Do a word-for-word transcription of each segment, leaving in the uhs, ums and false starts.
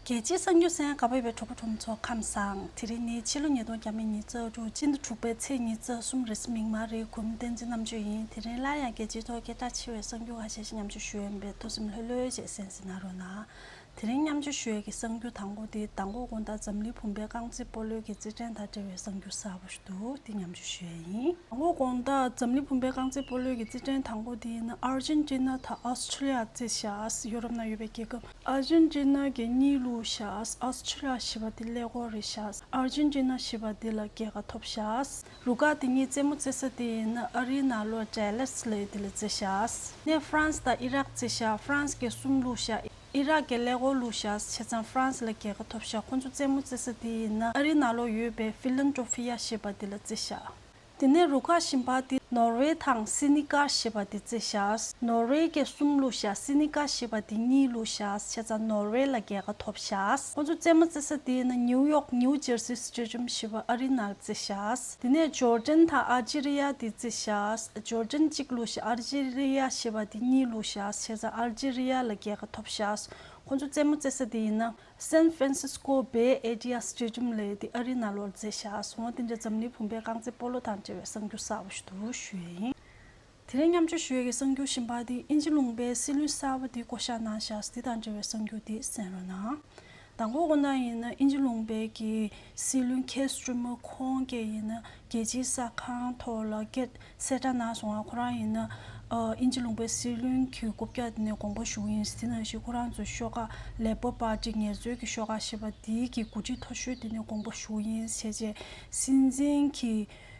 རྒྱལ་སྤྱིའི་གསར་འགྱུར་གསན་ག་པར་ཡོད་པའི་གྲོགས་པོ་གྲོགས་མོ་ཚོ་ཁམས་བཟང་། དེ་རིང་ནི་ཕྱི་ལོ་ཉིས་སྟོང་ཉི་ཤུ་རྩ་དྲུག་སྤྱི་ཟླ་དྲུག་པའི་ཚེས་ཉི་ཤུ་རྩ་གསུམ་རེས་གཟའ་མིག་དམར་རེད། གོང་མ་བསྟན་འཛིན་རྣམ་དཔྱོད་ཡིན། དེ་རིང་སླར་ཡང་རྒྱལ་སྤྱིའི་ཐོག་སྐད་གྲགས་ཆེ་བའི་གསར་འགྱུར་ཁ་ཤས་ཤིག་མཉམ་སྤྱོད་ཞུ་ཡ་ཡིན་པས་ཐུགས་སེམས་ལྷོད་ལྷོད་བྱས་གསན་གཟིགས་གནང་རོགས་གནང་། དེ་རིང་མཉམ་སྤྱོད་ཞུ་ཡས་ཀྱི་གསར་འགྱུར་དང་པོ་དེ་མདང་དགོང་དགོང་དག་འཛམ་གླིང་བུམ་པའི་རྐང་རྩེད་སྤོ་ལོའི་གི་རྩེད་འགྲན་དང་འབྲེལ་བའི་གསར་འགྱུར་གསར་པ་ཞིག་འདུག་དེ་མཉམ་སྤྱོད་ཞུ་ཡས་ཡིན། མདང་དགོང་དགོང་དག་འཛམ་གླིང་བུམ་པའི་རྐང་རྩེད་སྤོ་ལོའི་གི་རྩེད་འགྲན་དང་པོ་དེ་ཡིན་ན་ཨར་ཇེན་ཊི་ན་དང་ཨོ་སི་ཁྲི་ལི་ཡ་རྩེད་བཞག་ཡོ་རོབ་ནང་ཡོད་པའི་རྒྱལ་ཁབ། ཨར་ཇེན་ཊི་ན་གིས་གཉིས་བླུགས་བཞག་ཨོ་སི་ཁྲི་ལི་ཡ་ཞེས་པ་དེ་ཀླད་ཀོར་རེད་བཞག་ཨར་ཇེན་ཊི་ན་ཞེས་པ་དེ་ལ་རྒྱལ་ཁ་ཐོབ་བཞག་རུ་ཁག་དེ་གཉིས་རྩེད་མོ་རྩེ་ས་དེ་ཡིན་ན་ཨ་རིའི་ནང་ལོགས་ཌལ་ལ་སི་ལབ་ཡས་དེ་ལ་རྩེ་བཞག་ནས་ཧྥ་རན་སི་དང་ཨི་རག་རྩེ་བཞག་ཧྥ་རན་སི་གིས་གསུམ་བླུགས་བཞག་ཨི་རག་གིས་ཀླད་ཀོར་བླུགས་བཞག་བྱས་ཙང་ཧྥ་རན་སི་ལ་རྒྱལ་ཁ་ཐོབ་བཞག་ཁོང་ཚོ་རྩེད་མོ་རྩེ་ས་དེ་ཡིན་ན་ཨ་རིའི་ནང་ལོགས་ཡོད་པའི་ཧྥི་ལན་ཏྲོ་ཕི་ཡ་ཞེས་པ་དེ་ལ་རྩེ་བཞག་དེ་ནས་རུ་ཁག་གཞན་པ་དེ་ནོར་ཝེ་དང་སི་ནི་ཀར་ཞེས་པ་དེ་རྩེ་བཞག་ནོར་ཝེ་གིས་གསུམ་བླུགས་བཞག་སི་ནི་ཀར་ཞེས་པ་དེ་གཉིས་བླུགས་བཞག་བྱས་ཙང་ནོར་ཝེ་ལ་རྒྱལ་ཁ་ཐོབ་བཞག་ཁོང་ཚོ་རྩེད་མོ་རྩེ་ས་དེ་ཡིན་ན་ནིའུ་ཡོག་ནིའུ་ཇར་སི་སི་ཊེ་ཌི་ཡམ་ཞེས་པ་ཨ་རིའི་ནང་རྩེ་བཞག་དེ་ནས་ཇོར་ཌན་དང་ཨལ་ཇི་རི་ཡ་དེ་རྩེ་བཞག་ཇོར་ཌན་གཅིག་བླུགས་བཞག་ཨལ་ཇི་རི་ཡ་ཞེས་པ་དེ་གཉིས་བླུགས་བཞག་བྱས་ཙང་ཨལ་ཇི་རི་ཡ་ལ་རྒྱལ་ཁ་ཐོབ་བཞག་ཁོང་ཚོ་རྩེད་མོ་རྩེ་ས་དེ་ཡིན་ན་སན་ཧྥ་རན་སིས་ཀོ་བེ་ཨེ་རི་ཡ་སི་ཊེ་ཌི་ཡམ་ལབ་ཡས་དེ་ཨ་རིའི་ནང་ལོགས་རྩེ་བཞག་སོང་བ་དེ་འདྲ་འཛམ་གླིང་བུམ་པའི་རྐང་རྩེད་སྤོ་ལོ་དང་འབྲེལ་བའི་གསར་འགྱུར་གསར་པ་ཞིག་འདུག་ཞུ་ཡས་ཡིན། དེ་རིང་མཉམ་སྤྱོད་ཞུ་ཡས་ཀྱི་གསར་འགྱུར་གཞན་པ་དེ་དབྱིན་ཇི་ལུང་པའི་སྲིད་བློན་གསར་པ་དེ་བསྐོ་གཞག་གནང་བཞག་དེ་དང་འབྲེལ་བའི་གསར་འགྱུར་དེ་གསན་རོགས་གནང་། མདང་དགོང་དགོང་དག་ཡིན་ན་དབྱིན་ཇི་ལུང་པའི་གི་སྲིད་བློན་ཁེར་སི་ཊར་མར་ཁོང་གིས་ཡིན་ན་རྒྱལ་སྤྱིའི་གསར་ཁང་ཐོག་ལ་སྐད་གསལ་བསྒྲགས་གནང་སོང་ང་། ཁོ་རང་ཡིན་ན་ཨ་དབྱིན་ཇི་ལུང་པའི་སྲིད་བློན་གྱི་རྐུབ་བཀྱག་དེ་ནས་དགོངས་པ་ཞུ་གི་ཡིན། དེ་ནང་བཞིན་ཁོ་རང་ཚོའི་ཤོག་ཁག་ལེ་པར་པར་ཊི་ངལ་རྩོལ་གྱི་ཤོག་ཁག་ཞེས་པ་དེའི་གི་འགོ་ཁྲིད་མཐོ་ཤོས་དེ་ནས་དགོངས་པ་ཞུ་གི་ཡིན་ཞེས་བྱས་སྲིད་འཛིན་གྱི་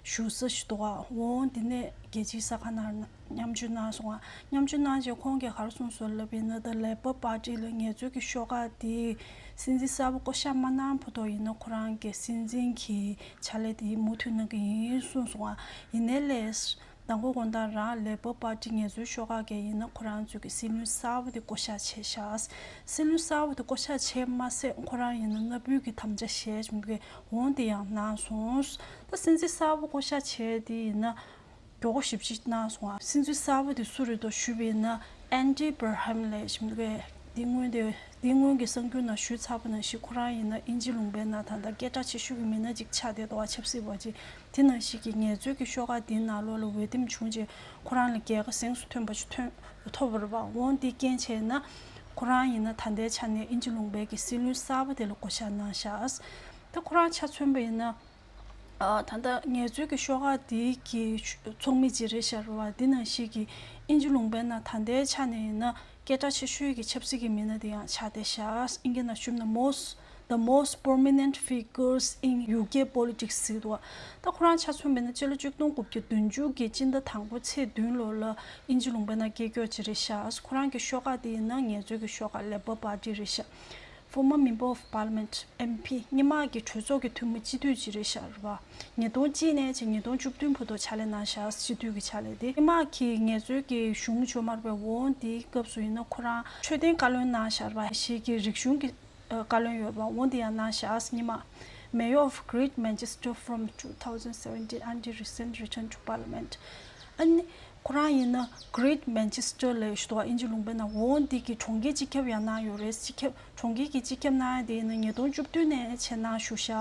བཞུགས་ས་ཞིག་འདུག་ག་འོང་དེ་ནས་རྒྱལ་སྤྱིའི་གསར་ཁང་ནང་མཉམ་སྤྱོད་གནང་སོང་ང་། མཉམ་སྤྱོད་གནང་རྗེས་ཁོང་གིས་ག་རེ་གསུངས་སོང་ལབ་ཡིན་ན། ད་ལེ་པར་པར་ཊི་ལ་ངལ་རྩོལ་གྱི་ཤོག་ཁག་དེ་སྲིད་འཛིན་གསར་པ་བསྐོ་གཞག་མ་གནང་བར་དུ་ཡིན་ན་ཁོ་རང་གི་སྲིད་འཛིན་གྱི་ཕྱག་ལས་དེ་མུ་མཐུད་གནང་གི་ཡིན་གསུངས་སོང་ང་། ཡིན་ནའི་ལས་མདང་དགོང་དགོང་དག་རང་ལེ་པར་པར་ཊི་ངལ་རྩོལ་ཤོག་ཁག་གིས་ཡིན་ན་ཁོ་རང་ཚོའི་གི་སྲིད་བློན་གསར་པ་དེ་བསྐོ་གཞག་བྱས་ཤག་སྲིད་བློན་གསར་པ་དེ་བསྐོ་གཞག་བྱས་མ་ཟད་ཁོ་རང་ཡིན་ན་མནའ་འབུལ་གྱི་དམ་བཅའ་བཞེས་བྱུང་གི་འོང་དེ་ཡང་གནང་སོང་། ད་སྲིད་འཛིན་གསར་པ་བསྐོ་གཞག་བྱས་དེ་ཡིན་ན། མགྱོགས་པོ་ཞིབ་དཔྱད་གནང་སོང་ང་། སྲིད་འཛིན་གསར་པ་དེ་སུ་རེད་འདུག་ཞུས་པ་ཡིན་ན་ཨན་ཌི་བྷར་ཧམ་ལབ་ཞིག་འདུག་གས། འདི་སྔོན་དེ་འདི་སྔོན་གྱི་གསར་འགྱུར་ནང་ཞུས་ཚར་བ་ནང་བཞིན་ཁོ་རང་ཡིན་ན་དབྱིན་ཇི་ལུང་པའི་ནང་ད་ལྟ་སྐད་གྲགས་ཆེ་ཤོས་ཀྱི་མི་སྣ་ཅིག་ཆགས་བསྡད་འདུག་ག་ཆབ་སྲིད་པ་ཅིག་དེ་ནང་བཞིན་གྱི་ངལ་རྩོལ་གྱི་ཤོག་ཁག་དེའི་ནང་ལོགས་ལ་འོས་འདེམས་བྱུང་རྗེས་ཁོ་རང་ལ་རྒྱལ་ཁ་གཟེངས་སུ་ཐོན་པ་ཞིག་ཐོན་ཐོབ་པ་རེད་པ། འོང་དེ་རྐྱེན་བྱས་ན་ཁོ་རང་ཡིན་ན་ད་ལྟའི་ཆ་ནས་དབྱིན་ཇི་ལུང་པའི་གི་སྲིད་བློན་གསར་པ་དེ་ལ་བསྐོ་གཞག་གནང་ཤག་ད་ཁོ་རང་ཆ་མཚོན་པ་ཡིན་ན། ཨ་ད་ལྟ་ངལ་རྩོལ་གྱི་ཤོག་ཁག་དེའི་གི་ཚོགས་མི་ཅིག་རེད་ཤག་རེད་པ། འདི་ནང་བཞིན་གྱི་དབྱིན་ཇི་ལུང་པའི་ནང་ད་ལྟའི་ཆ་ནས་ཡིན་ན་སྐད་གྲགས་ཆེ་ཤོས་ཀྱི་ཆབ་སྲིད་ཀྱི་མི་སྣ་དེ་ཡང་ཆགས་བསྡད་ཤག་ཨིན་སྐད་ནང་ཞུས་ན་most the most prominent figures in U K politics ཟེར་འདུག་ད་ཁོ་རང་ཆ་མཚོན་པ་ཡིན་ན་སྤྱི་ལོ་ཆིག་སྟོང་དགུ་བརྒྱ་བདུན་ཅུ་གི་སྤྱི་ཟླ་དང་པོ་ཚེས་བདུན་ལོ་ལ་དབྱིན་ཇི་ལུང་པའི་ནང་སྐྱེས་མགྱོགས་ཅིག་རེད་ཤག་ཁོ་རང་གི་ཤོག་ཁག་དེ་ཡིན་ན་ངལ་རྩོལ་གྱི་ཤོག་ཁག་Labour Party རེད་ཤག Former Member of Parliament M P སྔོན་མ་གི་གྲོས་ཚོགས་ཀྱི་འཐུས་མི་སྤྱི་འཐུས་ཅིག་རེད་ཤག་རེད་པ། ཉིས་སྟོང་གཅིག་ནས་བྱས་ཉིས་སྟོང་བཅུ་བདུན་བར་དུ་ཕྱག་ལས་གནང་ཤག་སྤྱི་འཐུས་ཀྱི་ཕྱག་ལས་དེ། སྔོན་མ་གི་ངལ་རྩོལ་གྱི་གཞུང་བྱུང་མ་རེད་པས། འོང་དེའི་སྐབས་སུ་ཡིན་ན་ཁོ་རང་འཕྲོད་བསྟེན་བཀའ་བློན་གནང་ཤག་རེད་པ། ཞིག་གི་རིག་གཞུང་གི་བཀའ་བློན་ཡོད་པ། འོང་དེ་ཡང་གནང་ཤག་སྔོན་མ། Mayor of Great Manchester from two thousand seventeen until recent return to Parliament ཨ་ནི། ཁོ་རང་ཡིན་ན་Great Manchester ལབ་ཞིག་འདུག་དབྱིན་ཇི་ལུང་པའི་ནང་འོང་འདི་གི་གྲོང་ཁྱེར་སྤྱི་ཁྱབ་ཡང་གནང་ཡོད་རེད། སྤྱི་ཁྱབ་གྲོང་ཁྱེར་གྱི་སྤྱི་ཁྱབ་གནང་ཡ་དེ་ཡིན་ན་ཉིས་སྟོང་བཅུ་བདུན་ནས་བྱས་གནང་བཞུགས་ཤག་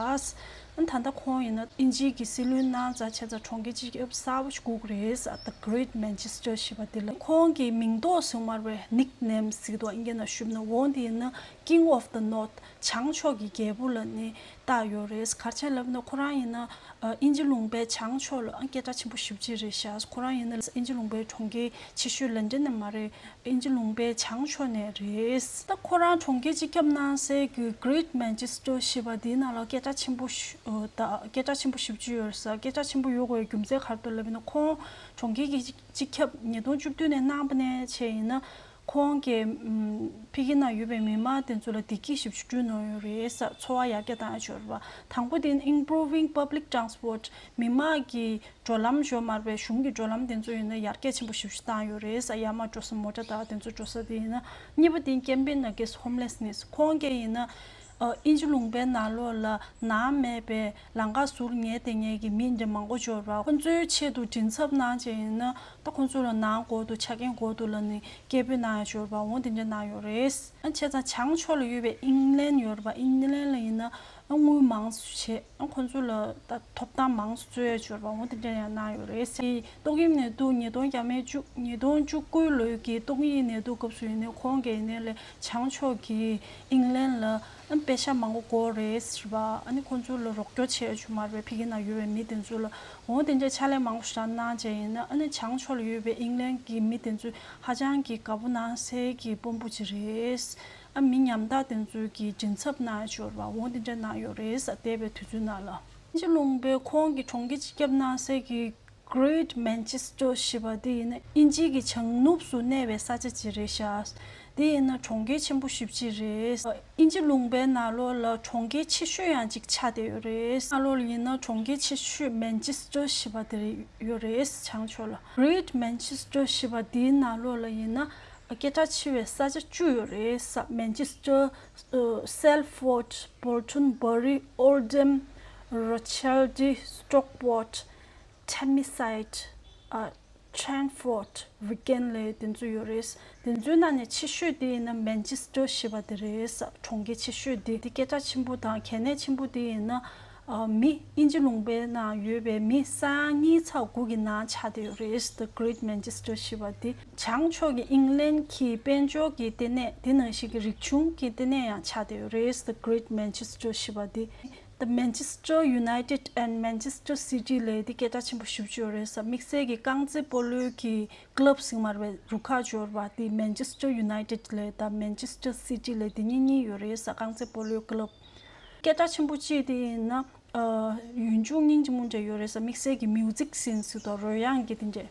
ཨ་ནི་ད་ལྟ་ཁོང་ཡིན་ན་དབྱིན་ཇིའི་གི་སྲིད་བློན་གནང་ཚར་བྱས་ཙང་གྲོང་ཁྱེར་སྤྱི་ཁྱབ་གསར་པ་ཞིག་དགོས་ཀྱི་རེད། The Great Manchester ཞེས་པ་དེ་ལ་ཁོང་གི་མིང་འདོགས་ཟེར་མ་རེད། Nickname ཟེར་གྱི་འདུག་དབྱིན་སྐད་ནང་ཞུས་ན། འོང་དེ་ཡིན་ན་King of the North བྱང་ཕྱོགས་ཀྱི་རྒྱལ་པོ་ལབ་ནས་བཏགས་ཡོད་རེད། ག་རེ་བྱས་ལབ་ན་ཁོ་རང་ཡིན་ན། ཨ་དབྱིན་ཇི་ལུང་པའི་བྱང་ཕྱོགས་ལ་ཨ་སྐད་གྲགས་ཆེན་པོ་ཞེ་པོ་ཅིག་རེད་ཤག་ཁོ་རང་ཡིན་ན་དབྱིན་ཇི་ལུང་པའི་གྲོང་ཁྱེར་ཆེ་ཤོས་ལན་ཌན་ནས་མ་རེད། དབྱིན་ཇི་ལུང་པའི་བྱང་ཕྱོགས་ནས་རེད། ད་ཁོ་རང་གྲོང་ཁྱེར་སྤྱི་ཁྱབ་གནང་སའི་གི་Great Manchester ཞེས་པ་དེའི་ནང་ལ་སྐད་གྲགས་ཆེན་པོ་ཞེ་ཨ་ད་སྐད་གྲགས་ཆེན་པོ་ཞེ་པོ་ཅིག་ཡོད་རེད་ཟེར། སྐད་གྲགས་ཆེན་པོ་ཡོད་དགོས་རྒྱུ་མཚན་ག་རེ་འདུག་ལབ་ན། ཁོང་གྲོང་ཁྱེར་གྱི་སྤྱི་ཁྱབ་ཉིས་སྟོང་བཅུ་བདུན་ནས་གནང་པ་ནས་བྱས་ཡིན་ན། ཁོང་གིས་ཨམ་ཕ་གི་ནང་ཡོད་པའི་མི་མང་དེ་ཚོ་ལ་བདེ་སྐྱིད་ཞེ་པོ་ཅིག་བསྐྲུན་གནང་ཡོད་རེད་ཟེར། འཚོ་བ་ཡར་རྒྱས་བཏང་ཡ་ཅིག་ཡོད་རེད་པ། དང་པོ་དེ་ནི་Improving Public Transport མི་མང་གི་འགྲོ་ལམ་ཞོ་མར་བའི་གཞུང་གི་འགྲོ་ལམ་དེ་ཚོ་ཡིན་ན་ཡར་རྒྱས་ཆེན་པོ་ཞེ་པོ་ཅིག་བཏང་ཡོད་རེད་ཟེར། ཡར་མར་འགྲོ་ས་མོ་ཊ་དང་དེ་ཚོ་འགྲོ་ས་དེ་ཡིན་ན། གཉིས་པ་དེ་ནི་Campaign Against Homelessness ཁོང་གིས་ཡིན་ན། ཨ། དབྱིན་ཇི་ལུང་པའི་ནང་ལོགས་ལ་ནང་མེད་པའི་ལམ་ཁ་ཟུར་ཉལ་བསྡད་མཁན་གྱི་མི་འདྲ་མང་པོ་འབྱོར་བ། ཁོ་ཚོའི་ཆེད་དུ་མགྲིན་ཚབ་གནང་བྱས་ཡིན་ན། ད་ཁོ་ཚོ་ལ་ནང་དགོས་འདུག་ཆ་རྐྱེན་དགོས་འདུག་ལབ་ནས་སྐད་འབོད་གནང་ཡ་འབྱོར་བ། འོ་དེ་འདྲ་གནང་ཡོད་རེད། ཨ། བྱས་ཙང་བྱང་ཕྱོགས་ལ་ཡོད་པའི་ཨིང་ལན་ཡོད་རེད་པ། ཨིང་ལན་ལ་ཡིན་ན། ཨ། དངུལ་མང་ཙམ་བྱས། ཨ། ཁོ་ཚོ་ལ་ད་ཐོབ་ཐང་མང་ཙམ་རྩོད་ཡ་འབྱོར་བ། འོ་དེ་འདྲ་ཡང་གནང་ཡོད་རེད། ཏོག་དབྱིབས་ནད་དུག་ཉིས་སྟོང་བརྒྱ་མེད་བཅུ། ཉིས་སྟོང་བཅུ་དགུ་ལོའི་གི་ཏོག་དབྱིབས་ནད་དུག་སྐབས་སུ་ཡིན་ནའི་ཁོང་གིས་ཡིན་ནའི་ལས་བྱང་ཕྱོགས་ཀྱི་ཨིང་ལན་ལ། ཨ། པེ་ཤ་མང་པོ་དགོས་རེད་ཟེར་བ། ཨ་ནི་ཁོང་ཚོ་ལ་རོགས་སྐྱོར་བྱས་ཡོད་མ་རེད། ཕ་གི་ནང་ཡོད་པའི་མི་དེ་ཚོ་ལ། འོ་དེ་འདྲ་ཕྱག་ལས་མང་པོ་ཞིག་གནང་བྱས་ཡིན་ན། ཨ་ནི་བྱང་ཕྱོགས་ལ་ཡོད་པའི་ཨིང་ལན་གྱི་མི་དེ་ཚོ་ཧ་ཅང་གི་དགའ་པོ་གནང་སའི་གི་དཔོན་པོ་ཅིག་རེད། ཨ། མི་ཉམ་ཐག་དེ་ཚོའི་གི་མགྲིན་ཚབ་གནང་ཡ་འབྱོར་བ། འོ་དེ་འདྲ་གནང་ཡོད་རེད་ཟེར། འདས་པའི་དུས་ཚོད་ནང་ལ། དབྱིན་ཇི་ལུང་པའི་ཁོང་གི་གྲོང་ཁྱེར་སྤྱི་ཁྱབ་གནང་སའི་གི་Great Manchester ཞེས་པ་དེ་ཡིན་ན་དབྱིན་ཇི་གི་བྱང་ནུབ་སུ་གནས་པའི་ས་ཆ་ཅིག་རེད་ཤག་དེ་ཡིན་ན་གྲོང་ཁྱེར་ཆེན་པོ་ཞེ་པོ་ཅིག་རེད། དབྱིན་ཇི་ལུང་པའི་ནང་ལོགས་ལ་གྲོང་ཁྱེར་ཆེ་ཤོས་ཡང་ཅིག་ཆགས་བསྡད་ཡོད་རེད། ནང་ལོགས་ལ་ཡིན་ན་གྲོང་ཁྱེར་ཆེ་ཤོས་Manchester ཞེས་པ་དེ་རེད་ཡོད་རེད། བྱང་ཕྱོགས་ལ། Great Manchester ཞེས་པ་དེའི་ནང་ལོགས་ལ་ཡིན་ན་སྐད་གྲགས་ཆེ་བའི་ས་ཆ་བཅུ་ཡོད་རེད། Manchester, Salford, Bolton Bury, Oldham, Rochdale, Stockport, Tameside, ཨ། Chelmsford, Wigan ལབ་དེ་ཚོ་ཡོད་རེད། དེ་ཚོའི་ནང་ནས་ཆེ་ཤོས་དེ་ཡིན་ན་Manchester ཞེས་པ་དེ་རེད། གྲོང་ཁྱེར་ཆེ་ཤོས་དེ། དེ་སྐད་གྲགས་ཆེན་པོ་དང་གལ་གནད་ཆེན་པོ་དེ་ཡིན་ན། ཨ། མི། དབྱིན་ཇི་ལུང་པའི་ནང་ཡོད་པའི་མི་ས་ཡ་གཉིས་ཚེག་དགུ་གི་ནང་ཆགས་བསྡད་ཡོད་རེད། The Great Manchester ཞེས་པ་དེ། བྱང་ཕྱོགས་ཀྱི་ཨིང་ལན་གྱི་དཔལ་འབྱོར་གྱི་ལྟེ་གནས། དེ་ནང་བཞིན་གྱི་རིག་གཞུང་གི་ལྟེ་གནས་ཡང་ཆགས་བསྡད་ཡོད་རེད། The Great Manchester ཞེས་པ་དེ། The Manchester United and Manchester City ལབ་དེ་སྐད་གྲགས་ཆེན་པོ་ཞེ་པོ་ཅིག་ཡོད་རེད་ཟེར། དམིགས་བསལ་གྱི་རྐང་རྩེད་སྤོ་ལོའི་གི་club ཟེར་མ་རེད་པས། རུ་ཁག་འབྱོར་བ་དེ། Manchester United ལབ་དང་Manchester City ལབ་དེ་གཉིས་གཉིས་ཡོད་རེད་ཟེར། རྐང་རྩེད་སྤོ་ལོའི་club། སྐད་གྲགས་ཆེན་པོ་གཅིག་དེ་ཡིན་ན། ཨ། ཡུལ་ལྗོངས་སྙིང་རྗེ་མོ་འདྲ་ཡོད་རེད་ཟེར། དམིགས་བསལ་གྱི་music scene ཟེར་དང་རོལ་དབྱངས་ཀྱི་དེ་འདྲ།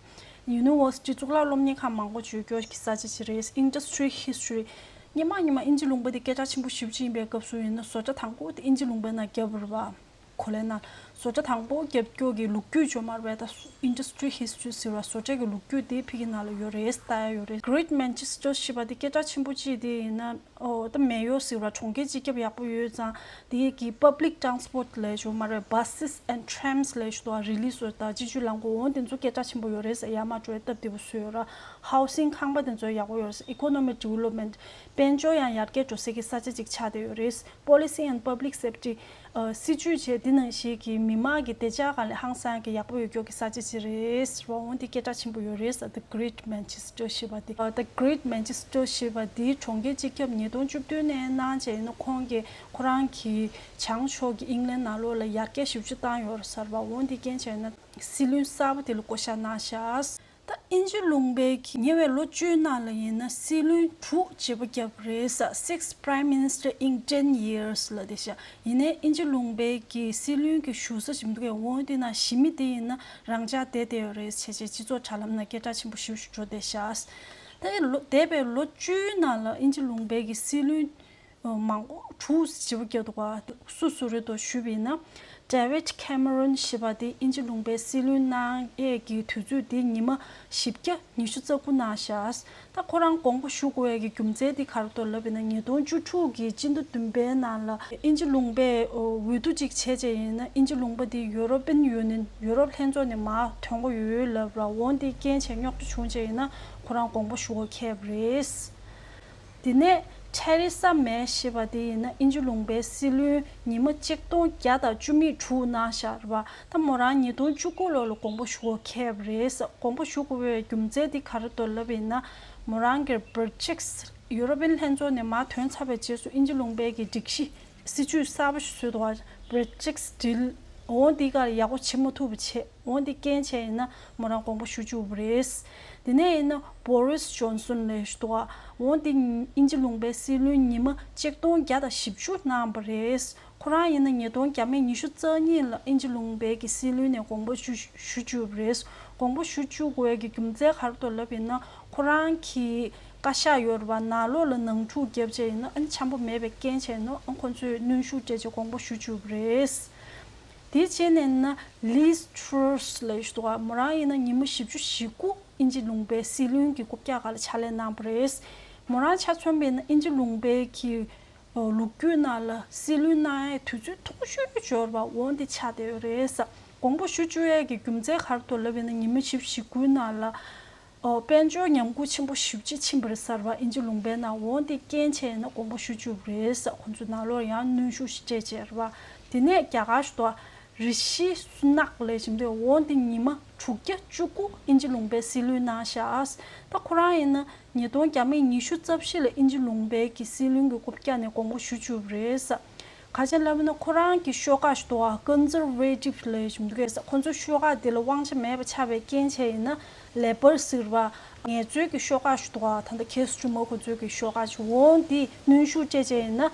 University གཙུག་ལག་སློབ་གཉེར་ཁང་མང་པོ་ཅིག་ཡོད་རྒྱུ་གི་ས་ཆ་ཅིག་རེད། Industry history། སྔོན་མ་སྔོན་མ་དབྱིན་ཇི་ལུང་པ་དེ་སྐད་གྲགས་ཆེན་པོ་ཞེ་པོ་ཅིག་ཡིན་པའི་སྐབས་སུ་ཡིན་ན། བཟོ་གྲྭ་དང་པོ་དེ་དབྱིན་ཇི་ལུང་པའི་ནང་བརྒྱབ་པ་རེད་པ། གོ་ལའི་ནང་བཟོ་གྲྭ་དང་པོ་བརྒྱབ་རྒྱུ་གི་ལོ་རྒྱུས་འབྱོར་མ་རེད་པས། ད་industry history ཟེར་བ། བཟོ་གྲྭ་གི་ལོ་རྒྱུས་དེ་ཕ་གི་ནང་ལ་ཡོད་རེད། ལྟ་ཡ་ཡོད་རེད། Great Manchester ཞེས་པ་དེ་སྐད་གྲགས་ཆེན་པོ་གཅིག་དེ་ཡིན་ན། ཨོ། ད་མེ་ཡོར་ཟེར་བ། གྲོང་ཁྱེར་སྤྱི་ཁྱབ་ཡག་པོ་ཡོད་ཙང་དེ་གི་public transport ལབ་ཡ་ཡོད་མ་རེད། Buses and trams ལབ་ཡ་ཞིག་འདུག་པ། རི་ལི་བཟོ་དང་སྤྱི་སྤྱོད་རླངས་འཁོར། འོ་དེ་ཚོ་སྐད་གྲགས་ཆེན་པོ་ཡོད་རེད་ཟེར། ཡར་མར་འགྲོ་ཡ་སྟབས་བདེ་པོ་བཟོས་ཡོད་ར། Housing ཁང་པ་དེ་ཚོ་ཡག་པོ་ཡོད་རེད། Economic development དཔལ་འབྱོར་ཡང་ཡར་རྒྱས་འགྲོ་སའི་གི་ས་ཆ་ཅིག་ཆགས་བསྡད་ཡོད་རེད། Policy and public safety ཨ། སྲིད་ཇུས་བྱས། དེ་ནང་བཞིན་གྱི་མི་མང་གི་བདེ་འཇགས་སྒང་ལ་ཧང་སང་གི་ཡག་པོ་ཡོད་རྒྱུ་གི་ས་ཆ་ཅིག་རེད་ཟེར་བ། འོ་དེ་སྐད་གྲགས་ཆེན་པོ་ཡོད་རེད་ཟེར། The Great Manchester ཞེས་པ་དེ། ཨ། The Great Manchester ཞེས་པ་དེ་གྲོང་ཁྱེར་སྤྱི་ཁྱབ་ཉིས་སྟོང་བཅུ་བདུན་ནས་གནང་བྱས་ཡིན་ན། ཁོང་གིས་ཁོ་རང་གི་བྱང་ཕྱོགས་ཀྱི་ཨིང་ལན་ནང་ལོགས་ལ་ཡར་རྒྱས་ཞེ་པོ་ཅིག་བཏང་ཡོད་རེད་ཟེར་བ། འོ་དེ་རྐྱེན་བྱས་ན་སྲིད་བློན་གསར་པ་དེ་ལ་བསྐོ་བཞག་གནང་ཤག་ད་དབྱིན་ཇི་ལུང་པའི་གི་ཉེ་བའི་ལོ་བཅུའི་ནང་ལ་ཡིན་ན་སྲིད་བློན་དྲུག་བརྗེ་པོ་བརྒྱབ་རེད་ཟེར། Six Prime Minister in ten years ལབ་བསྡད་ཤག་ཡིན་ནའི་དབྱིན་ཇི་ལུང་པའི་གི་སྲིད་བློན་གྱི་བཞུགས་ས་ཞིག་མི་འདུག་གས། འོ་དེ་ནང་གཞི་མི་དེ་ཡིན་ན་རང་འཇགས་བསྡད་བསྡད་ཡོད་རེད་བྱས་བྱས། སྤྱི་ཚོགས་དྲ་ལམ་ནང་སྐད་གྲགས་ཆེན་པོ་ཞེ་པོ་ཞིག་འགྲོ་བསྡད་ཤག་ད་ལོ། འདས་པའི་ལོ་བཅུའི་ནང་ལ་དབྱིན་ཇི་ལུང་པའི་གི་སྲིད་བློན་མང་པོ་དྲུག་བརྗེ་པོ་བརྒྱབ་འདུག་ག་སུ་སུ་རེད་འདུག་ཞུས་པ་ཡིན་ན། David Cameron ཞེས་པ་དེ་དབྱིན་ཇི་ལུང་པའི་སྲིད་བློན་གནང་ཡས་ཀྱི་དུས་ཚོད་དེ་ཉི་མ་བཞི་བརྒྱ་ཉི་ཤུ་རྩ་དགུ་གནང་ཤག་ད་ཁོ་རང་དགོངས་པ་ཞུ་དགོས་ཡས་ཀྱི་རྒྱུ་མཚན་དེ་ག་རེ་འདུག་ལབ་ཡིན་ན། ཉིས་སྟོང་བཅུ་དྲུག་གི་སྤྱི་ཟླ་བདུན་པའི་ནང་ལ་དབྱིན་ཇི་ལུང་པས་འོས་བསྡུ་ཅིག་བྱས་བྱས་ཡིན་ན། དབྱིན་ཇི་ལུང་པ་དེ་European Union ཡུ་རོབ་ལྷན་ཚོགས་ནས་མར་ཐོན་གྱི་ཡོད་ལབ་ར། འོ་དེ་རྐྱེན་བྱས་རྙོག་དྲ་བྱུང་བྱས་ཡིན་ན་ཁོ་རང་དགོངས་པ་ཞུ་དགོས་འཁེལ་བ་རེད། དེ་ནས་Theresa May ཞེས་པ་དེ་ཡིན་ན་དབྱིན་ཇི་ལུང་པའི་སྲིད་བློན་ཉི་མ་གཅིག་སྟོང་བརྒྱ་དང་བཅུ་མེད་དྲུག་གནང་ཤག་རེད་པ། ད་མོ་རང་ཉིས་སྟོང་བཅུ་དགུ་ལོ་ལ་དགོངས་པ་ཞུ་དགོས་འཁེལ་བ་རེད། དགོངས་པ་ཞུ་དགོས་པའི་རྒྱུ་མཚན་དེ་ག་རེ་འདུག་ལབ་ཡིན་ན། མོ་རང་གིས་Brexit ཡུ་རོབ་པན་ལྷན་ཚོགས་ནས་མར་ཐོན་ཚར་བའི་རྗེས་སུ་དབྱིན་ཇི་ལུང་པའི་གི་སྒྲིག་གཞི་སྲིད་ཇུས་གསར་པ་ཞིག་བཟོས་འདུག་པ། Brexit deal འོ་འདི་ག་ཡག་པོ་བྱེད་མ་ཐུབ་པ་བྱས། འོ་འདི་རྐྱེན་བྱས་ཡིན་ན་མོ་རང་དགོངས་པ་ཞུ་བཅུག་པ་རེད། དེ་ནས་ཡིན་ན་Boris Johnson ལབ་ཞིག་འདུག་ག་འོ་འདི་དབྱིན་ཇི་ལུང་པའི་སྲིད་བློན་ཉི་མ་གཅིག་སྟོང་བརྒྱ་དང་བཞི་བཅུ་གནང་བ་རེད། ཁོ་རང་ཡིན་ན་ཉིས་སྟོང་བརྒྱ་མེད་ཉི་ཤུ་རྩ་གཉིས་ལ་དབྱིན་ཇི་ལུང་པའི་གི་སྲིད་བློན་ནས་དགོངས་པ་ཞུ་ཞུ་བཅུག་པ་རེད། དགོངས་པ་ཞུ་བཅུག་དགོས་ཀྱི་རྒྱུ་མཚན་ག་རེ་འདུག་ལབ་ཡིན་ན། ཁོ་རང་གི་བཀའ་ཤག་ཡོད་རེད་པ། ནང་ལོགས་ལ་ནང་འཁྲུག་བརྒྱབ་བྱས་ཡིན་ན་ཨ་ནི་འཆམ་པོ་མེད་པའི་རྐྱེན་བྱས་ན། ཨ། ཁོ་ཚོས་གནོན་ཤུགས་སྤྲད་བྱས་དགོངས་པ་ཞུ་བཅུག་པ་རེད། དེ་བྱས་ནས་ན་Liz Truss ལབ་ཞིག་འདུག་ག་མོ་རང་ཡིན་ན་ཉི་མ་བཞི་བཅུ་ཞེ་དགུ་དབྱིན་ཇི་ལུང་པའི་སྲིད་བློན་གྱི་རྐུབ་བཀྱག་སྒང་ལ་ཕྱག་ལས་གནང་བ་རེད། མོ་རང་ཆ་མཚོན་པ་ཡིན་ན་དབྱིན་ཇི་ལུང་པའི་གི་ ལོ་རྒྱུས་ནང་ལ་སྲིད་བློན་གནང་ཡའི་དུས་ཚོད་ཐུང་ཤོས་འབྱོར་བ་འོ་འདི་ཆགས་བསྡད་ཡོད་རེད་ས། དགོངས་པ་ཞུ་བཅུག་ཡས་ཀྱི་རྒྱུ་མཚན་ག་རེ་འདུག་ལབ་ཡིན་ན། ཉི་མ་བཞི་བཅུ་ཞེ་དགུའི་ནང་ལ་ཨོ་དཔལ་འབྱོར་ཉམས་རྒུད་ཆེན་པོ་ཞེ་པོ་ཅིག་ཕྱིན་པ་རེད་ས་རེད་བ། དབྱིན་ཇི་ལུང་པའི་ནང་འོ་འདི་རྐྱེན་བྱས་ན་དགོངས་པ་ཞུ་བཅུག་པ་རེད་ས། ཁོང་ཚོའི་ནང་ལོགས་ཡང་གནོན་ཤུགས་ཤིག་སྤྲད་བྱས་རེད་བ། དེ་ནས་རྒྱ་གར་ཞུ་དོ། རི་ཤི་སུ་ནག་ལབ་བཞིན་དུ་འོ་འདི་ཉི་མ་དྲུག་བརྒྱ་བཅུ་དགུ་དབྱིན་ཇི་ལུང་པའི་སྲིད་བློན་གནང་ཤག་ད་ཁོ་རང་ཡིན་ན་ཉིས་སྟོང་བརྒྱ་མེད་ཉི་ཤུ་རྩ་བཞི་ལ་དབྱིན་ཇི་ལུང་པའི་གི་སྲིད་བློན་གྱི་རྐུབ་བཀྱག་ནས་དགོངས་པ་ཞུ་བཅུག་པ་རེད་ས། ག་ཅི་ལབ་ན་ཁོ་རང་གི་ཤོག་ཁག་ཞུ་དོ། ཀོན་ཛར་ཝེ་ཊིབ་ལབ་བཞིན་དུ་གས་ས། ཁོ་ཚོའི་ཤོག་ཁག་དེ་ལ་དབང་ཆ་མེད་པ་ཆགས་པའི་རྐྱེན་བྱས་ཡིན་ན་ལེ་པར་ཟེར་བ། ངལ་རྩོལ་གྱི་ཤོག་ཁག་ཞུ་དོ། ད་ལྟ་ཁེ་སི་ཊི་མ་ཁོ་ཚོའི་གི་ཤོག་ཁག་ཞུ་འོ་འདི་གནོན་ཤུགས་སྤྲད་བྱས་ཡིན་ན།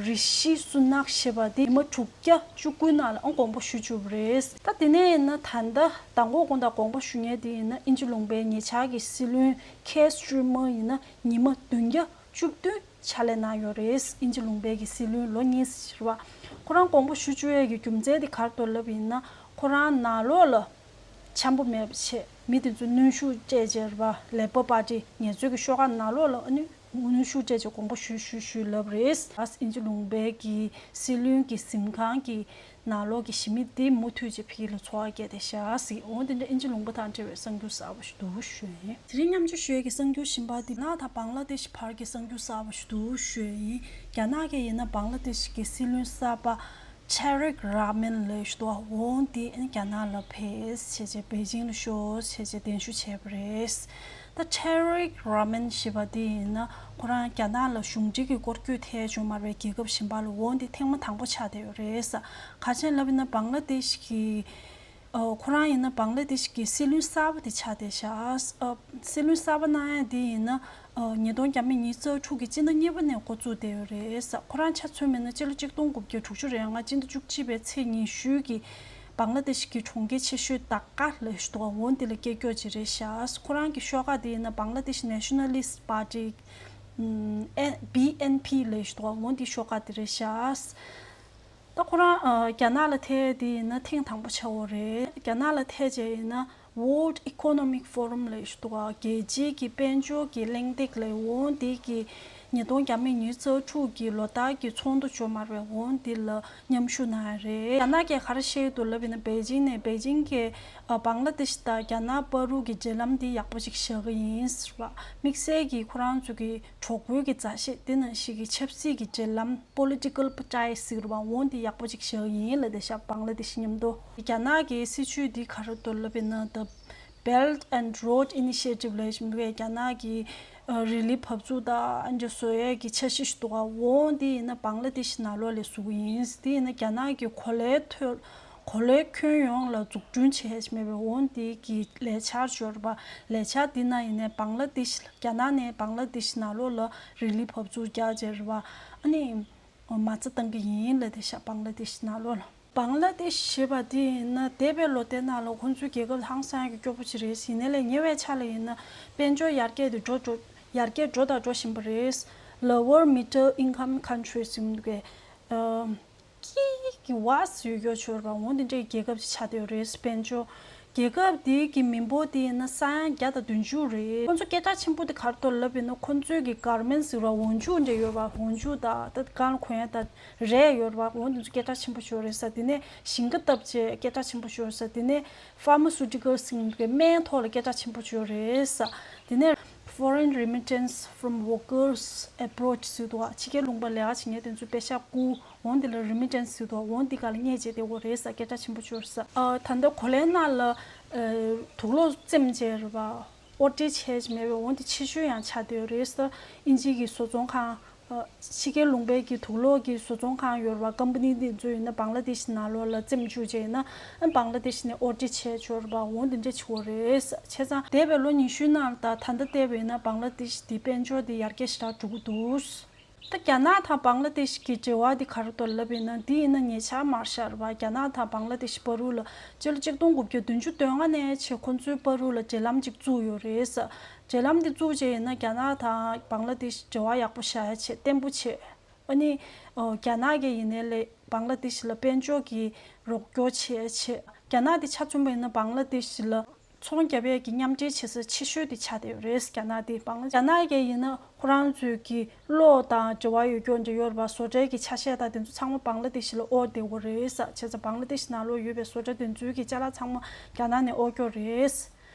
རི་ཤི་སུ་ནག་ཞེས་པ་དེ་ཉི་མ་དྲུག་བརྒྱ་བཅུ་དགུའི་ནང་ལ་ཨང་དགོངས་པ་ཞུ་བཅུག་པ་རེད། ད་དེ་ནས་ཡིན་ན་ད་ལྟ་མདང་དགོང་དགོང་དག་དགོངས་པ་ཞུ་མཁན་དེ་ཡིན་ན་དབྱིན་ཇི་ལུང་པའི་ཉེ་ཆར་གྱི་སྲིད་བློན་ཁེ་སི་ཊི་མ་ཡིན་ན་ཉི་མ་བདུན་བརྒྱ་བཅུ་བདུན་ཕྱག་ལས་གནང་ཡོད་རེད། དབྱིན་ཇི་ལུང་པའི་གི་སྲིད་བློན་ལོ་གཉིས་ཟེར་བ། ཁོ་རང་དགོངས་པ་ཞུ་བཅུག་ཡས་ཀྱི་རྒྱུ་མཚན་དེ་ག་རེ་འདུག་ལབ་ཡིན་ན་ཁོ་རང་ནང་ལོགས་ལ་འཆམ་པོ་མེད་པ་བྱས། མི་དེ་ཚོ་གནོན་ཤུགས་སྤྲད་བྱས་རེད་བ། ལེ་པར་པར་ཊི་ངལ་རྩོལ་གྱི་ཤོག་ཁག་ནང་ལོགས་ལ་ཨ་ནི་གནོན་ཤུགས་སྤྲད་བྱས་དགོངས་པ་ཞུ་ཞུ་ཞུ་ལབ་རེད། ཨ་དབྱིན་ཇི་ལུང་པའི་གི་སྲིད་བློན་གྱི་གཟིམ་ཁང་གི་ནང་ལོགས་ཀྱི་གཞི་མི་དེ་མུ་མཐུད་ཅིག་ཕ་གི་ལ་འཚོ་བ་སྐྱེལ་བསྡད་ཤག་ཟེར། འོ་དེ་འདྲ་དབྱིན་ཇི་ལུང་པ་དང་འབྲེལ་བའི་གསར་འགྱུར་གསར་པ་ཞིག་འདུག་ཞུ་ཡིན། དེ་རིང་མཉམ་སྤྱོད་ཞུ་ཡས་ཀྱི་གསར་འགྱུར་གཞན་པ་དེ་ལ་དང་བང་ལ་དེ་ཤི་བར་གྱི་གསར་འགྱུར་གསར་པ་ཞིག་འདུག་ཞུ་ཡིན། རྒྱ་ནག་གི་ཡིན་ན་བང་ལ་དེ་ཤི་གི་སྲིད་བློན་གསར་པ་ཆེ་རིག་ར་མན་ལབ་ཞུ་དོ། འོ་དེ་རྒྱ་ནག་ལ་ཕེབས་བྱས་བྱས་པེ་ཅིང་ལ་ཤོག་བྱས་བྱས་གདན་ཞུ་བྱས་པ་རེད། ད་ཆེ་རིག་ར་མན་ཞེས་པ་དེ་ཡིན་ན་ཁོ་རང་རྒྱ་ནག་ལ་གཞུང་འབྲེལ་གྱི་སྐོར་སྐྱོད་ཐད་བྱུང་མ་རེད། རྒྱལ་ཁབ་གཞན་པ་ལ་འོ་འདི་ཐེངས་མ་དང་པོ་ཆགས་བསྡད་ཡོད་རེད། ག་ཅི་ལབ་ཡིན་ན་བང་ལ་དེ་ཤི་གི་ཨོ་ཁོ་རང་ཡིན་ན་བང་ལ་དེ་ཤི་གི་སྲིད་བློན་གསར་པ་དེ་ཆགས་བསྡད་ཤག་ཨོ་སྲིད་བློན་གསར་པ་གནང་ཡ་དེ་ཡིན་ན་ཨོ་ཉིས་སྟོང་བརྒྱ་མེད་ཉི་ཤུ་རྩ་དྲུག་གི་སྤྱི་ཟླ་གཉིས་པ་ནས་འགོ་བཙུགས་བསྡད་ཡོད་རེད་ས། ཁོ་རང་ཆ་མཚོན་མིན་ན་སྤྱི་ལོ་གཅིག་སྟོང་དགུ་བརྒྱ་དྲུག་ཅུ་རེ་ལྔ་སྤྱི་ཟླ་བཅུ་གཅིག་པའི་ཚེས་ཉི་ཤུ་གི་བང་ལ་དེ་ཤི་གི་གྲོང་ཁྱེར་ཆེ་ཤོས་ཌ་ཀ་ལ་ཞུ་དོ། འོ་འདི་ལ་སྐྱེས་སྐྱོ་ཅིག་རེད་ཤག་ཁོ་རང་གི་ཤོག་ཁག་དེ་ཡིན་ན་བང་ལ་དེ་ཤི་ནེ་ཤ་ནལ་ལིསི་པར་ཊི་ཨེན་བི་ཨེན་བི་ལ་ཞུ་དོ། འོ་འདི་ཤོག་ཁག་དེ་རེད་ཤག་ད་ཁོ་རང་ཨ་རྒྱ་ནག་ལ་ཐད་དེ་ཡིན་ན་ཐེངས་དང་པོ་ཆགས་ཡོད་རེད། རྒྱ་ནག་ལ་ཐད་བྱས་ཡིན་ན་World Economic Forum ལབ་ཞིག་འདུག་ག་རྒྱལ་སྤྱིའི་གི་དཔལ་འབྱོར་གྱི་གླེང་སྟེགས་ལབ། འོ་འདི་གི་ཉིས་སྟོང་བརྒྱ་མེད་ཉི་ཤུ་རྩ་དྲུག་གི་ལོ་ལྟར་གྱི་ཚོགས་འདུ་བྱུང་མ་རེད། འོ་འདི་ལ་མཉམ་ཞུགས་གནང་ཡ་རེད། རྒྱ་ནག་གིས་ག་རེ་བཤད་ཀྱི་འདུག་ལབ་ཡིན་ན་པེ་ཅིང་ནས་པེ་ཅིང་གིས་ཨ་བང་ལ་དེ་ཤི་དང་རྒྱ་ནག་བར་དུ་གི་འབྲེལ་ལམ་འདི་ཡག་པོ་ཅིག་བཞག་གི་ཡིན་ཟེར་བ། དམིགས་བསལ་གྱིས་ཁོ་རང་ཚོ་གི་གྲོས་འགོ་གི་མཛའ་བཤེས་དེ་ནང་བཞིན་གྱི་ཆབ་སྲིད་ཀྱི་འབྲེལ་ལམ། Political Party ཟེར་བ་འོ་འདི་ཡག་པོ་ཅིག་བཞག་ཡིན་ལབ་བསྡད་ཤག་བང་ལ་དེ་ཤི་མཉམ་དུ། རྒྱ་ནག་གི་སྲིད་བྱུས་འདི་ག་རེ་འདུག་ལབ་ཡིན་ན་The Belt and Road Initiative ལབ་བཞིན་པའི་རྒྱ་ནག་གི་ཨ་རི་ལི་བབས་ཚུགས་དང་ཨ་འདྲ་བཟོ་ཡས་ཀྱི་འཆར་གཞི་ཞིག་འདུག་ག་འོ་འདི་ཡིན་ན་བང་ལ་དེ་ཤི་ནང་ལོགས་ལ་བཟོ་གི་ཡིན། དེ་ཡིན་ན་རྒྱ་ནག་གི་གོ་ལའི་ཐོག་གོ་ལའི་ཁྱོན་ཡོངས་ལ་འཛུགས་སྐྲུན་བྱས་མེད་པའི་འོ་འདི་གི་ལས་འཆར་འབྱོར་བ། ལས་འཆར་འདི་ནང་ཡིན་ནའི་བང་ལ་དེ་ཤི་རྒྱ་ནག་ནས་བང་ལ་དེ་ཤི་ནང་ལོགས་ལ་རི་ལི་བབས་ཚུགས་རྒྱག་བྱས་རེད་བ། ཨ་ནི། མ་རྩ་བཏང་གི་ཡིན་ལབ་བསྡད་ཤག་བང་ལ་དེ་ཤི་ནང་ལོགས་ལ། བང་ལ་དེ་ཤི་ཞེས་པ་དེ་ཡིན་ན་འདས་པའི་ལོ་ཟླའི་ནང་ལ་ཁོང་ཚོའི་རྒྱལ་ཁབ་ཧང་སང་གི་སྐྱོ་པོ་ཅིག་རེད། ཡིན་ནའི་ལས་ཉེ་བའི་ཆར་ལ་ཡིན་ན་དཔལ་འབྱོར་ཡར་རྒྱས་དེ་འགྲོ་འགྲོ་ཡར་རྒྱས་འགྲོ་དང་འགྲོ་བཞིན་པ་རེད། Lower Middle Income Countries ཡིན་པའི་ཨ། ཀི་ཀི་ཝཱས་ཡོད་རྒྱུ་ཆོར་བ་འོ་འདི་འདྲའི་རྒྱལ་ཁབ་ཅིག་ཆགས་བསྡད་ཡོད་རེད། དཔལ་འབྱོར་རྒྱལ་ཁབ་དེའི་གི་མི་འབོར་དེ་ཡིན་ན་ས་ཡ་བརྒྱ་དང་བདུན་ཅུ་རེད། ཁོང་ཚོ་སྐད་གྲགས་ཆེན་པོ་དེ་ག་རེ་འདུག་ལབ་ཡིན་ན་ཁོང་ཚོའི་གི་གར་མེན་ཊི་ཟེར་བ་འོག་འཇུག་འདྲ་ཡོད་པ། འོག་འཇུག་དང་ད་གང་གོན་ཡ་ད་རས་ཡོད་པ། འོ་འདི་ཚོ་སྐད་གྲགས་ཆེན་པོ་ཞིག་ཡོད་རེད་ས། དེ་ནས་ཞིང་ཁ་བཏབ་བྱས་སྐད་གྲགས་ཆེན་པོ་ཞིག་ཡོད་རེད་ས། དེ་ནས་ཕར་མ་སུ་ཊི་ཀལ་ཟེར་གི་སྨན་ཐོག་ལ་སྐད་གྲགས་ཆེན་པོ་ཞིག་ཡོད་རེད་ས། དེ་ནས་Foreign Remittance from Workers Abroad ཟེར་འདུག་ག་ཕྱི་རྒྱལ་ལུང་པ་ལས་ཀ་བྱེད་མཁན་དེ་ཚོ་པེ་ཤག་བསྐུར། འོ་འདི་ལ་རི་མི་ཊན་སི་ཟེར་འདུག་འོ་འདི་ག་ལ་བརྙས་བྱས་བསྡད་ཡོད་རེད་ས། སྐད་གྲགས་ཆེན་པོ་ཤོར་ས། ཨ་ད་ལྟ་གོ་ལའི་ནང་ལ་ཨ་དུག་ལོག་བཙེམས་བྱས་རེད་པ། ཨོ་ཌི་བྱས་མེད་པའི་འོ་འདི་ཆེ་ཤོས་ཡང་ཆགས་བསྡད་ཡོད་རེད་ས། དབྱིན་ཇི་གི་བཟོ་ཚོང་ཁང་ཨ་ཕྱི་རྒྱལ་ལུང་པའི་གི་དུག་ལོག་གི་བཟོ་ཚོང་ཁང་ཡོད་རེད་པ། ཀམ་པ་ནི་འདི་ཚོ་ཡིན་ན་བང་ལ་དེ་ཤི་ནང་ལོགས་ལ་བཙེམས་བཅུག་བྱས་ཡིན་ན་ཨ་བང་ལ་དེ་ཤི་ནས་ཨོ་ཌི་བྱས་ཆོག་རེད་པ། འོ་འདི་འདྲ་བྱེད་ཀྱི་ཡོད་རེད་ས། བྱས་ཙང་འདས་པའི་ལོ་ཉི་ཤུའི་ནང་ལ་ད་ད་ལྟ་བལྟས་པ་ཡིན་ན་བང་ལ་དེ་ཤི་འདི་དཔལ་འབྱོར་འདི་ཡར་རྒྱས་ཞེ་དྲག་འགྲོ་གི་འདུག་ད་རྒྱ་ནག་དང་བང་ལ་དེ་ཤི་གི་འབྲེལ་བ་འདི་ག་རེ་འདུག་ལབ་ཡིན་ན། འདི་ཡིན་ན་ཉེ་ཆར་མར་ཤར་བ་རྒྱ་ནག་དང་བང་ལ་དེ་ཤི་བར་དུ་ལ་སྤྱི་ལོ་གཅིག་སྟོང་དགུ་བརྒྱ་བདུན་ཅུ་དོན་ལྔ་ནས་བྱས་ཁོང་ཚོའི་བར་དུ་ལ་འབྲེལ་ལམ་ཅིག་བཙུགས་ཡོད་རེད་ས། འབྲེལ་ལམ་འདི་བཙུགས་བྱས་ཡིན་ན་རྒྱ་ནག་དང་བང་ལ་དེ་ཤི་འབྲེལ་བ་ཡག་པོ་བཞག་ཡ་བྱས་བརྟན་པོ་བྱས། ཨ་ནི་ཨོ་རྒྱ་ནག་གི་ཡིན་ནའི་ལས་བང་ལ་དེ་ཤི་ལ་དཔལ་འབྱོར་གྱི་རོགས་སྐྱོར་བྱས་བྱས། རྒྱ་ནག་དེ་ཆ་མཚོན་པ་ཡིན་ན་བང་ལ་དེ་ཤི་ལ་ ཚོང་རྒྱབ་ཡས་ཀྱི་མཉམ་འབྲེལ་བྱེད་ས་ཆེ་ཤོས་དེ་ཆགས་བསྡད་ཡོད་རེད། རྒྱ་ནག་དེ་བང་ལ་རྒྱ་ནག་གིས་ཡིན་ན་ཁོ་རང་ཚོའི་གི་གློག་དང་འབྲེལ་བ་ཡོད་སྐྱོར་འདྲ་ཡོད་རེད་པ། བཟོ་གྲྭའི་གི་ཆ་ཤས་དང་དེ་ཚོ་ཚང་མ་བང་ལ་དེ་ཤི་ལ་ཨོར་བསྡད་ཡོད་རེད་ས། བྱས་ཙང་བང་ལ་དེ་ཤི་ནང་ལོགས་ཡོད་པའི་བཟོ་གྲྭ་དེ་ཚོའི་གི་ཅ་ལག་ཚང་མ་རྒྱ་ནག་ནས་ཨོ་སྐྱོར་རེད།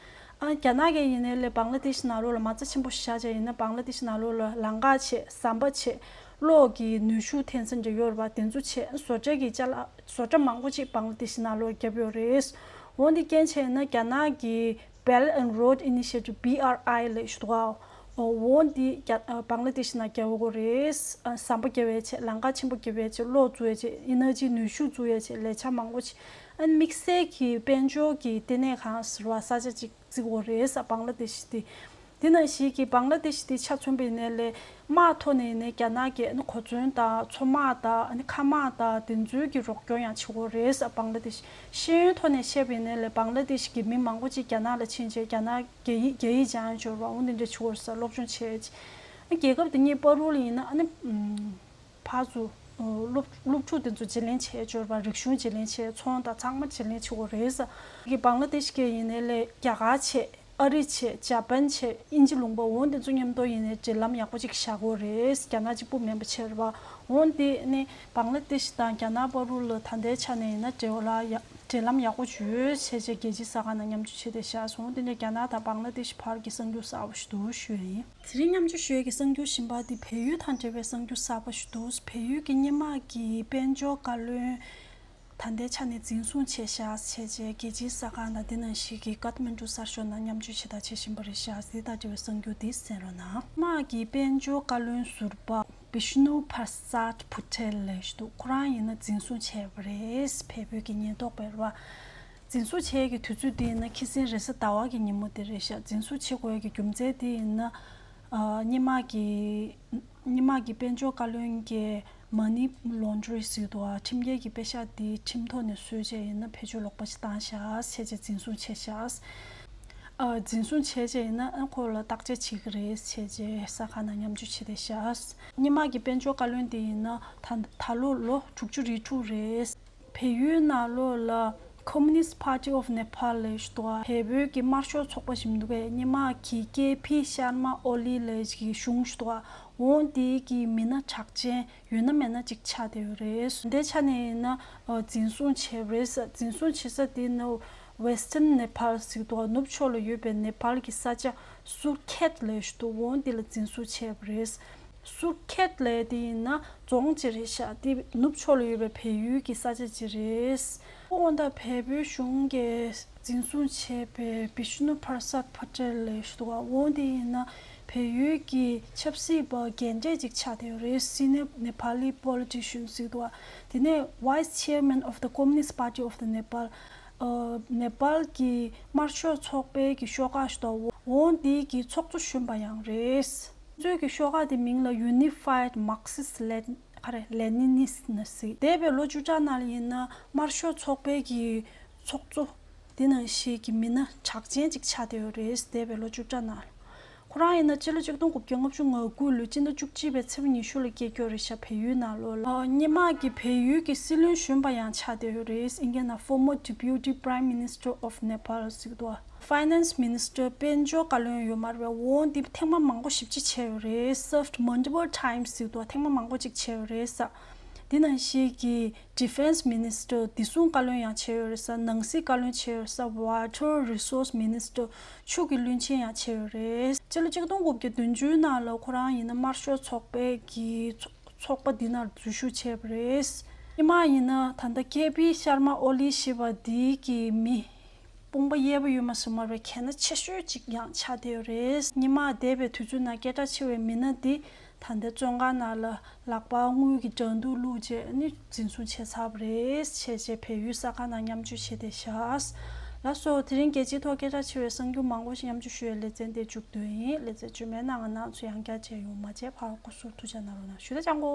ཨ་རྒྱ་ནག་གི་ཡིན་ནའི་ལས་བང་ལ་དེ་ཤི་ནང་ལོགས་ལ་མ་རྩ་ཆེན་པོ་བཞག་བྱས་ཡིན་ན་བང་ལ་དེ་ཤི་ནང་ལོགས་ལ་ལམ་ཁ་བྱས། ཟམ་པ་བྱས། གློག་གི་ནུས་ཤུགས་འཐེན་ས་འདྲ་ཡོད་རེད་པ། དེ་ཚོ་བྱས། བཟོ་གྲྭ་གི་ཅ་ལག་བཟོ་གྲྭ་མང་པོ་ཅིག་བང་ལ་དེ་ཤི་ནང་ལོགས་བརྒྱབ་ཡོད་རེད། འོན་ཏེ་རྐྱེན་བྱས་ན་རྒྱ་ནག་གི་Belt and Road Initiative, B R I ལབ་ཞུ་དོ། འོན་ཏེ་རྒྱ་ཨ་བང་ལ་དེ་ཤི་ནང་བརྒྱབ་ཡོད་རེད། ཨ་ཟམ་པ་བརྒྱབ་ཡས་བྱས། ལམ་ཁ་ཆེན་པོ་བརྒྱབ་ཡས་བྱས། གློག་བཙུགས་ཡས་བྱས། ཨི་ནར་ཇི་ནུས་ཤུགས་བཙུགས་ཡས་བྱས། ལས་འཆར་མང་པོ་བྱས། ཨ་ནི་དམིགས་བསལ་གྱི་དཔལ་འབྱོར་གྱི་ལྟེ་གནས་ཁང་ཟེར་བ་ས་ཆ་ཅིག་བརྩི་གི་ཡོད་རེད་ས། བང་ལ་དེ་ཤི་དེ། དེ་ནང་བཞིན་གྱི་བང་ལ་དེ་ཤི་དེ་ཆ་མཚོན་པ་ཡིན་ནའི་ལས་དམག་ཐོག་ནས་ཡིན་ནའི་རྒྱ་ནག་གིས་ཨ་ནི་གོ་མཚོན་དང་མཚོ་དམག་དང་ཨ་ནི་མཁའ་དམག་དང་དེ་ཚོའི་གི་རོགས་སྐྱོར་ཡང་བྱེད་ཀྱི་ཡོད་རེད་ས། བང་ལ་དེ་ཤི། ཤེས་ཡོན་ཐོག་ནས་བཤད་པ་ཡིན་ནའི་ལས་བང་ལ་དེ་ཤི་གི་མི་མང་པོ་ཅིག་རྒྱ་ནག་ལ་ཕྱིན་བྱས་རྒྱ་ནག་རྒྱ་ཡིག་རྒྱ་ཡིག་སྦྱང་ཡས་འབྱོར་བ་འོ་དེ་འདྲ་བྱེད་ཀྱི་ཡོད་རེད་ས། སློབ་སྦྱོང་བྱས་བྱས། ཨ་རྒྱལ་ཁབ་དེ་གཉིས་བར་དུ་ལ་ཡིན་ན་ཨ་ནི་ཕར་ཚུར་སློབ་སློབ་ཕྲུག་དེ་ཚོ་བརྗེ་ལེན་བྱས་འབྱོར་བ། རིག་གཞུང་བརྗེ་ལེན་བྱས། ཚོང་དང་ཚང་མ་བརྗེ་ལེན་བྱེད་ཀྱི་ཡོད་རེད་ས། གི་བང་ལ་དེ་ཤི་གི་ཡིན་ནའི་ལས་རྒྱ་གར་བྱས། ཨ་རི་བྱས། ཇ་པན་བྱས། དབྱིན་ཇི་ལུང་པ་འོ་དེ་ཚོ་མཉམ་དུ་ཡིན་ནའི་འབྲེལ་ལམ་ཡག་པོ་ཅིག་བཞག་ཡོད་རེད། རྒྱ་ནག་གཅིག་པུ་མིན་པ་བྱས་རེད་པ། འོ་དེ་ནི་བང་ལ་དེ་ཤི་དང་རྒྱ་ནག་བར་དུ་ལ་ད་ལྟའི་ཆ་ནས་ཡིན་ན་འབྲེལ་ལ་ཡ་འབྲེལ་ལམ་ཡག་པོ་ཅིག་ཡོད་བྱས་བྱས་རྒྱལ་སྤྱིའི་གསར་ཁང་ནང་མཉམ་སྤྱོད་བྱས་བསྡད་བཞག་སོང་། དེ་ནས་རྒྱ་ནག་དང་བང་ལ་དེ་ཤི་བར་གྱི་གསར་འགྱུར་གསར་པ་ཞིག་འདུག་ཞུ་ཡ་ཡིན། དེ་རིང་མཉམ་སྤྱོད་ཞུ་ཡས་ཀྱི་གསར་འགྱུར་གཞན་པ་དེ་བལ་ཡུལ་དང་འབྲེལ་བའི་གསར་འགྱུར་གསར་པ་ཞིག་འདུག་བལ་ཡུལ་གྱི་སྔོན་མ་གི་དཔལ་འབྱོར་བཀའ་བློན་ད་ལྟའི་ཆ་ནས་འཛིན་བཟུང་བྱས་བཞག་བྱས་རྗེས་རྒྱལ་སྤྱིའི་གསར་ཁང་དང་དེ་ནང་བཞིན་གྱི་ཀཏ་མན་གྲུ་གསར་ཤོག་ནང་མཉམ་སྤྱོད་བྱེད་དང་བྱེད་བཞིན་པ་རེད་བཞག་དེ་དང་འབྲེལ་བའི་གསར་འགྱུར་འདི་གསན་རོགས་གནང་། སྔོན་མ་གི་དཔལ་འབྱོར་བཀའ་བློན་ཟུར་པ་བི་ཤ་ནུ་པར་སཱད་ཕུ་ཊེལ་ལབ་ཞིག་འདུག་ཁོ་རང་ཡིན་ན་འཛིན་བཟུང་བྱས་པ་རེད། བལ་པོའི་གི་ཉེན་རྟོག་པས་རེད་པ། འཛིན་བཟུང་བྱས་ཀྱི་དུས་ཚོད་དེ་ཡིན་ན་ཁ་སང་རེས་གཟའ་ཟླ་བ་གི་ཉིན་མོ་དེ་རེད་ཤག་འཛིན་བཟུང་བྱེད་དགོས་ཀྱི་རྒྱུ་མཚན་དེ་ཡིན་ན། ཨ་སྔོན་མ་གི་སྔོན་མ་གི་དཔལ་འབྱོར་བཀའ་བློན་གྱིས་མ་ནི་ལོན་ཌ་རིང་ཟེར་འདུག་ཨ། ཁྲིམས་འགལ་གྱི་པེ་ཤག་དེ་ཁྲིམས་ཐོག་ནས་བཟོས་བྱས་ཡིན་ན་ཕྱི་ཕྱོགས་ལོག་པ་ཞིག་བཏང་ཤག་བྱས་བྱས་འཛིན་བཟུང་བྱས་ཤག་ཨ་འཛིན་བཟུང་བྱས་བྱས་ཡིན་ན་ཨ་ཁོ་ལ་བརྟག་དཔྱད་བྱེད་ཀྱི་རེད་བྱས་བྱས་གསར་ཁང་ནང་མཉམ་སྤྱོད་བྱས་བསྡད་ཤག་སྔོན་མ་གི་དཔལ་འབྱོར་བཀའ་བློན་དེ་ཡིན་ན་ད་ད་ལོ་ལོ་དྲུག་ཅུ་རེ་དྲུག་རེད། བལ་ཡུལ་ནང་ལོགས་ལ་Communist Party of Nepal ལབ་ཞིག་འདུག་བལ་པོའི་གི་དམར་ཤོག་ཚོགས་པ་ཞིག་མི་འདུག་གས། སྔོན་མ་གི་ཀེ་པི་ཤར་མ་ཨོ་ལི་ལབ་ཞིག་གི་གཞུང་ཞིག་འདུག་འོ་དེའི་གི་མི་སྣ་གྲགས་ཅན་ཡོད་ན་མེད་ན་ཅིག་ཆགས་བསྡད་ཡོད་རེད། འདི་ཆ་ནས་ཡིན་ན་ཨ་འཛིན་བཟུང་བྱས་པ་རེད། འཛིན་བཟུང་བྱེད་ས་དེ་ནི་Western Nepal ཟེར་གི་འདུག་ནུབ་ཕྱོགས་ལ་ཡོད་པའི་ནེ་པཱལ་གི་ས་ཆ་སུར་ཁེད་ལབ་ཞིག་འདུག་འོ་འདི་ལ་འཛིན་བཟུང་བྱས་པ་རེད། སུར་ཁེད་ལབ་དེ་ཡིན་ན་རྫོང་ཅིག་རེད་ཤག་དེ་ནུབ་ཕྱོགས་ལ་ཡོད་པའི་བལ་ཡུལ་གྱི་ས་ཆ་ཅིག་རེད། འོ་ད་བལ་པོའི་གཞུང་གིས་འཛིན་བཟུང་བྱས་པའི་བི་ཤ་ནུ་པར་སཱད་ཕ་ཏེལ་ལབ་ཞིག་འདུག་འོ་དེ་ཡིན་ན་བལ་ཡུལ་གྱི་ཆབ་སྲིད་པ་རྒན་གྲས་ཅིག་ཆགས་བསྡད་ཡོད་རེད། Senior Nepali politician ཟེར་འདུག་དེ་ནས་Vice Chairman of the Communist Party of the Nepal ཨ་ནེ་པཱལ་གྱི་དམར་ཤོག་ཚོགས་པའི་གི་ཤོག་ཁག་ཞིག་འདུག་འོ་འདི་གི་ཚོགས་གཙོ་གཞོན་པ་ཡང་རེད། ཁོ་ཚོའི་གི་ཤོག་ཁག་དེ་མིང་ལ་Unified Marxist Len- ག་རེ་Leninist ནི་ཟེར། འདས་པའི་ལོ་བཅུ་ཕྲག་ནང་ལ་ཡིན་ན་དམར་ཤོག་ཚོགས་པའི་གི་ཚོགས་གཙོ་དེ་ནང་བཞིན་གི་མི་སྣ་གྲགས་ཅན་ཅིག་ཆགས་བསྡད་ཡོད་རེད། འདས་པའི་ལོ་བཅུ་ཕྲག་ནང་ལ། ཁོ་རང་ཡིན་ན་སྤྱི་ལོ་ཆིག་སྟོང་དགུ་བརྒྱ་ལྔ་བཅུ་ང་དགུ་ལོའི་སྤྱི་ཟླ་བཅུ་གཅིག་པའི་ཚེས་པ་ཉི་ཤུ་ལ་སྐྱེས་ཀྱོག་རེད་ཤག་བལ་ཡུལ་ནང་ལོགས་ལ། ཨ་སྔོན་མ་གི་བལ་ཡུལ་གྱི་སྲིད་བློན་གཞོན་པ་ཡང་ཆགས་བསྡད་ཡོད་རེད། ཨིན་སྐད་ནང་Former Deputy Prime Minister of Nepal ཟེར་གི་འདུག Finance Minister དཔལ་འབྱོར་བཀའ་བློན་ཡོད་མ་རེད་པས། འོ་འདི་ཐེངས་མ་མང་པོ་ཞེ་པོ་ཅིག་བྱས་ཡོད་རེད། Served multiple times ཟེར་གི་འདུག་ཐེངས་མ་མང་པོ་ཅིག་བྱས་ཡོད་རེད་ས། འདི་ནང་བཞིན་གྱི་Defense Minister བདེ་སྲུང་བཀའ་བློན་ཡང་བྱས་ཡོད་རེད་ས། ནང་སྲིད་བཀའ་བློན་བྱས་ཡོད་རེད་ས། Water Resource Minister ཆུ་གི་བློན་ཆེན་ཡང་བྱས་ཡོད་རེད། སྤྱི་ལོ་ཆིག་སྟོང་དགུ་བརྒྱ་བདུན་ཅུའི་ནང་ལ་ཁོ་རང་ཡིན་ན་དམར་ཤོག་ཚོགས་པའི་གི་ཚོགས་ཚོགས་པ་འདི་ནང་འཛུལ་ཞུགས་བྱས་པ་རེད། སྔོན་མ་ཡིན་ན་ད་ལྟ་ཀེ་པི་ཤར་མ་ཨོ་ལི་ཞེས་པ་འདི་གི་མི་དཔུང་པ་གཡས་པ་ཡོད་མ་ཟེར་མ་རེད། གལ་གནད་ཆེ་ཤོས་ཅིག་ཡང་ཆགས་བསྡད་ཡོད་རེད། སྔོན་མ་འདས་པའི་དུས་ཚོད་ནང་སྐད་གྲགས་ཆེ་བའི་མི་སྣ་འདི་ད་ལྟའི་བཙོན་ཁང་ནང་ལ་ལག་པ་དངུལ་གྱི་འགྲན་བསྡུར་བླུགས་རྗེས་ནི་འཛིན་བཟུང་བྱས་ཚར་བ་རེད། བྱས་རྗེས་བལ་ཡུལ་གསར་ཁང་ནང་མཉམ་སྤྱོད་བྱས་བསྡད་ཤག་ལགས་སོ། དེ་རིང་རྒྱལ་སྤྱིའི་ཐོག་སྐད་གྲགས་ཆེ་བའི་གསར་འགྱུར་མང་པོ་ཞིག་མཉམ་སྤྱོད་ཞུ་བའི་ལེ་ཚན་དེ་མཇུག་བསྡུས་ཡིན། ལེ་ཚན་རྗེས་མའི་ནང་ང་ང་ཚོ་ཡང་བསྐྱར་མཇལ་ཡོང་། མ་མཇལ་བར་སྐུ་གཟུགས་ཐུགས་ཅག་གནང་རོགས་གནང་ཞུ། ད་ཅང་གོ།